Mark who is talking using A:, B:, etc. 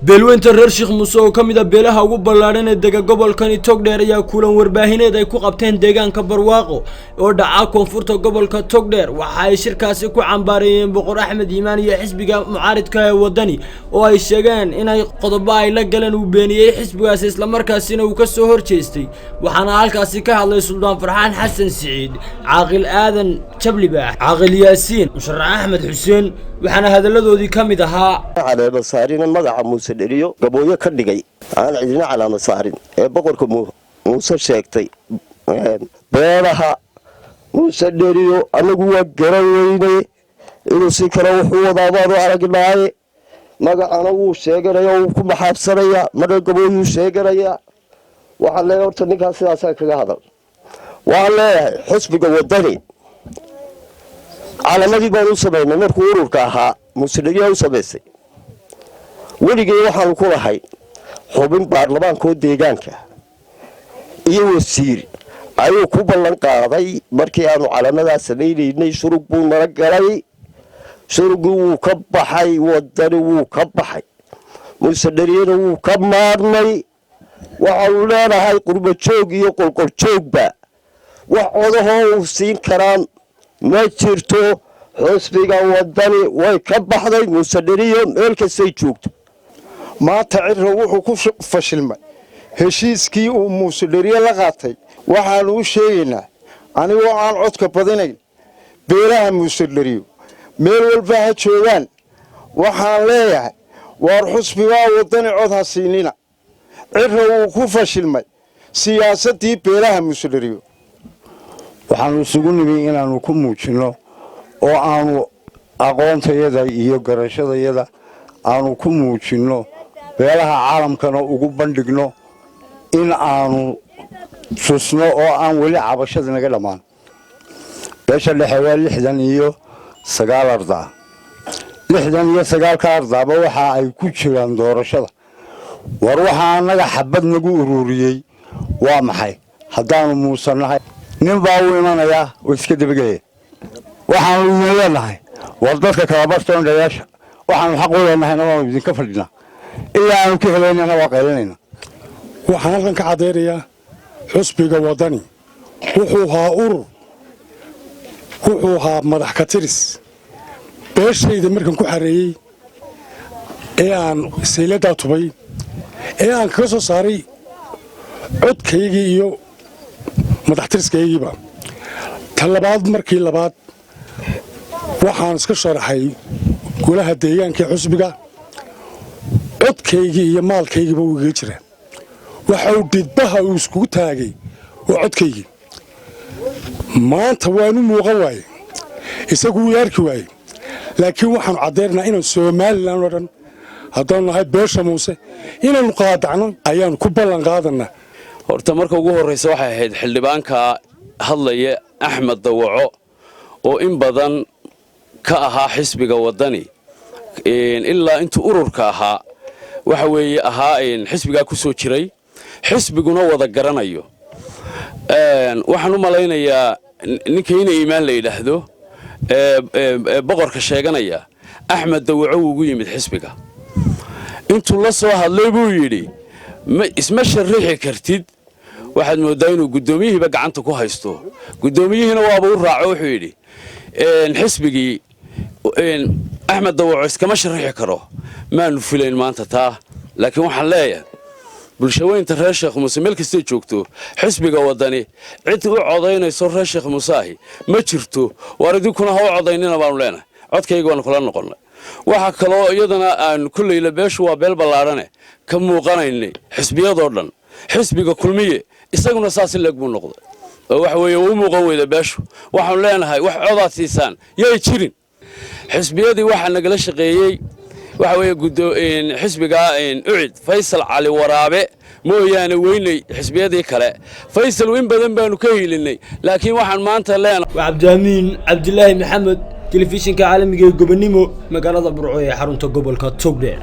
A: Beelweynta reer Sheekh Muuse oo ka mid a beelaha ugu ballaadhan ee dega gobolkani Togdheer ayaa kulan warbaahineed ay ku qabteen deegaanka Barwaaqo oo dhaca koonfurta gobolka Togdheer waxa ay shirkaasi ku cambaareeyeen Boqor Axmed Iimaan iyo xisbiga mucaaridka ee Wadani, oo ay sheegeen inay qodobo ay la galeen uu beeniyey xisbigaasi, islamarkaasina uu ka soo horjeestay. Waxaana halkaasi ka hadlay Suldaan Farxaan Xasan Siciid, Caaqil Aadan Jablibaax, Caaqil Yaasiin, Musharax Axmed Xuseen, waxaana hadalladoodii ka mid ahaa:
B: Caleema saarina magaca Muuse Dheriyo Gabooyo ka dhigay aan cidina calaama saarin ee boqorka Muuse sheegtay beelaha Muuse Dheriyo, annagu waa garan weyne inuu si kale wuxuu wadaa baanu aragnaaye. Magacana wuu sheeganaya, wuu ku maxaabsanayaa, marna Gabooyuu sheeganayaa. Waxaan leeyahay horta ninkaas sidaasaan kaga hadal. Waxaan leeyahay xusbiga Wadani calamadii baan u samaynay markuu ururka ahaa, Muuse Dheriyaa u samaysay. Weligay waxaanu ku lahay xubin baarlamaankoo deegaanka iyo wasiir ayuu ku ballan qaaday. Markii aanu calamadaa samaynaynay shurug buu nala galay, shurugii wuu ka baxay. Wadani wuu ka baxay, Muuse Dheriyana wuu ka maarmay. Waxaanu leenahay qurbajoog iyo qolqoljoogba wax codahoo uu siin karaan ma jirto. Xusbiga Wadani way ka baxday Muuse Dheriyo meel kastay joogto.
C: Maanta Cirro wuxuu ku fashilmay heshiiskii uu Muuse Dheriye la qaatay. Waxaannu u sheegaynaa, anigoo aan codka badinayn, beelaha Muuse Dheriyo meel walba ha joogaan, waxaan leeyahay: waar xusbigaa Waddani cod ha siinina. Cirro wuu ku fashilmay siyaasaddii beelaha Muuse Dheriyo.
D: Waxaannu isugu nimi inaannu ku muujinno oo aanu aqoontayada iyo garashadayada aanu ku muujinno, beelaha caalamkana ugu bandhigno in aanu tusno oo aan weli cabashada naga dhammaan. Beesha dhexe waa 69 ardaa. 69-ka ardaaba waxa ay ku jiraan doorashada. War waxaa annaga xabad nagu ururiyey waa maxay? Haddaanu muusannahay, nin baa u imanayaa oo iska dabagelaya. Waxaanu idin leenahay: war dadka kala bartoondhayaasha, waxaanu xaq u leenahayna waanu idinka fadhinaa, ilaa aanu ka helaynana waa qaylinayna.
E: Waxaan halkan ka caddaynayaa xusbiga Waddani wuxuu ahaa urur, wuxuu ahaa madax ka tiris. Beeshayda markaan ku xareeyey ee aan sayladaa tubay ee aan kaga soo saaray codkaygii iyo madaxtiriskaygiiba. Ta labaad, markii labaad waxaan iska sharaxay golaha deegaanka ee xusbiga, codkaygii iyo maalkaygiiba wuu igaga jira. Waxa uu dhidbaha uu iskugu taagay waa codkaygii. Maanta waanu muuqan waaye, isagu wuu arki waaye, laakiin waxaanu caddaynanaa inaan Somaliland oo dhan haddaanu nahay beesha Muuse inaannu qaadacno ayaannu ku ballan qaadanaa.
F: Horta marka ugu horraysa waxay ahayd xildhibaanka hadlaya Axmed Dawaco oo in badan ka ahaa xisbiga Waddani ilaa intuu ururka ahaa, waxa weeye ahaa xisbigaa ku soo jiray, xisbiguna wada garanayo. Waxaan u malaynayaa ninka ina Iimaan la yidhaahdo boqorka sheeganaya, Axmed Dawaco wuu ugu yimid xisbiga. Intuu la soo hadlay buu yidhi: "Isma sharrixi kartid." Waxaad mooddaa inuu guddoomiyihiiba gacanta ku haysto. Guddoomiyihiina waaba u raaco, wuxuu yidhi xisbigii Axmed Dawaco iskama sharrixi karo. Maanu filayn maanta taa, laakiin waxaan leeyahay bulshaweynta reer Sheekh Muuse meel kastay joogto, xisbiga Waddani cid u codaynayso reer Sheekh Muuse ahi ma jirto. Waar idinkuna ha u codaynina baanu leenahay, codkayga waanu kula noqonnay. Waxaa kaloo iyadana aanu kollayla beeshu waa beel ballaadhane ka muuqanaynay xisbiyadoo dhan. Xisbiga Kulmiye isaguna saas in leeg buu noqday oo waxa weeye uu muuqan weyda beeshu. Waxaanu leenahay wax codaad siisaan yay jirin. Xisbiyadii waxaa nagala shaqeeyey waxa weeye xisbiga UCID, Faysal Cali Waraabe mooyaane weynay xisbiyadii kale. Faysal in badan baanu ka hiilinay, laakiin waxaan maanta leenahay
A: Waa Cabdiamiin Cabdilaahi Maxamed, telefishinka caalamiga ee Gobonimo, magaalada Burco ee xarunta gobolka Togdheer.